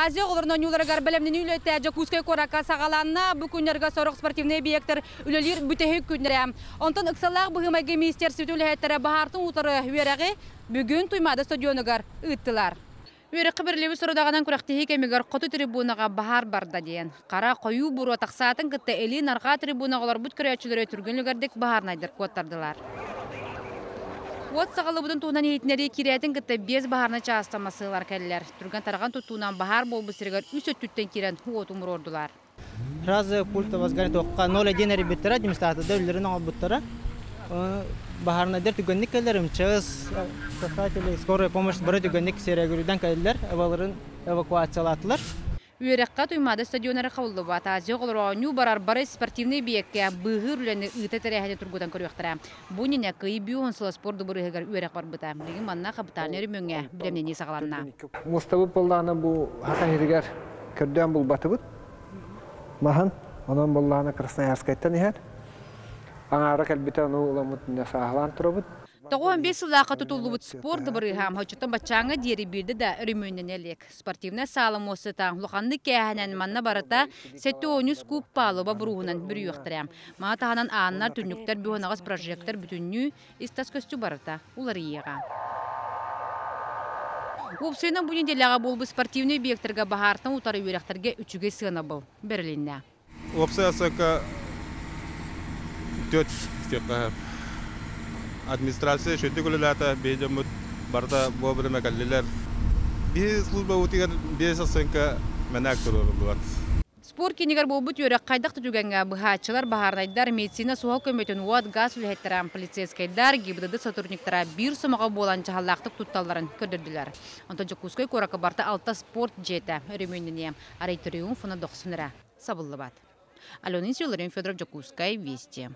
Азия оҕолорун оонньууларыгар бэлэмнэнии үлэтэ Дьокуускай куоракка саҕаланна. Бу күннэргэ сорох спортивнай объектар үлэлиир бүтэһик күннэрэ. Онтон ыксалаах быһыы-майгы министиэристибэтин үлэһиттэрэ баһаартан утары үөрэҕи бүгүн Туймаада стадионугар ыыттылар. Үөрэххэ бэриллибит сорудаҕынан күрэхтэһии кэмигэр хоту трибунаҕа баһаар барда диэн. Хара хойуу буруо тахсаатын кытта илин арҕаа трибунаҕа олорбут көрөөччүлэри түргэн үлүгэрдик баһаарынайдар куоттардылар. Уот саҕалыбытын туһунан иһитиннэрии киирээтин кытта биэс баһаарынай чаастан массыылар кэллилэр. Түргэн-тарҕан туттуунан баһаар буолбут сиригэр үс өттүттэн киирэн уоту умуруордулар. Разы пульта возгорания туохха 0,1 эрийбиттэрэ, администратордар үлэлэрин оҥорбуттара. Баһаарынайдар түгэнник кэллэр, МЧС, спасатели, скорая помощь бары түгэнник сиэрэгүрүдэн кэллилэр, эваларын эвакуациялаатылар. Үөрэххэ Туймаада стадион эрэ хабыллыбат. Азия оҕолоро оонньуу барар бары спортивнай эбийиэккэ быыһыыр үлэни ыыта тэрээһини тургутан көрүөхтэрэ. Бу иннинэ Кыайыы Бүөн сыла спорт дыбарыаһыгар үөрэх барбыта. Билигин манна хапытальнай өрөмүөҥҥэ бэлэмнэнии саҕаланна. Мустабыт буоллаҕына бу Саха сиригэр көрдөөн булбатыбыт. Маһын, онон буоллаҕына Красноярскайтан иһэр. Аҥаара кэлбитэ ону ыламмыт сааһылаан турабыт. 95 сыллаахха тутуллубут спорт дыбарыаһа оччоттон баччааҥҥа диэри биирдэ да өрөмүөннэнэ илик. Спортивнай саала муостата улаханнык кээһэнэн манна барыта 73 куб палуба буруһунан бүрүйүөхтэрэ. Маны таһынан ааннар, түннүктэр, бүһүнаҕас прожектор бүтүннүү ис-тас көстүү барыта уларыйыаҕа. Уопсайынан бу неделяҕа буолбут спортивнай объектарга баһаартан утары үөрэхтэргэ үчүгэй сыанабыл бэрилиннэ. Уопсай асакка түөрт диэххэ администрация үчүгэйдик үлэлээтэ, биһи дьоммут барыта вовремя кэллилэр. Биһи службабытыгар биэс оценка мэнээк туруоруллубат. Спорт киинигэр буолбут үөрэх хайдах да түгэҥҥэ быһааччылар, баһаарынайдар, медицина суһал көмөтүн уот, газ үлэһиттэрэ, полицейскайдар, ГИБДД сотрудниктара биир сомоҕо буолан дьаһаллаахтык тутталларын көрдөрдүлэр. Онтон Дьокуускай куоракка барыта алта спорт дьиэтэ өрөмүөннэниэ. Арай Триумф уонна Дохсун эрэ сабыллыбат. Алена Силарин, Федоров, Дьокуускай, Вести.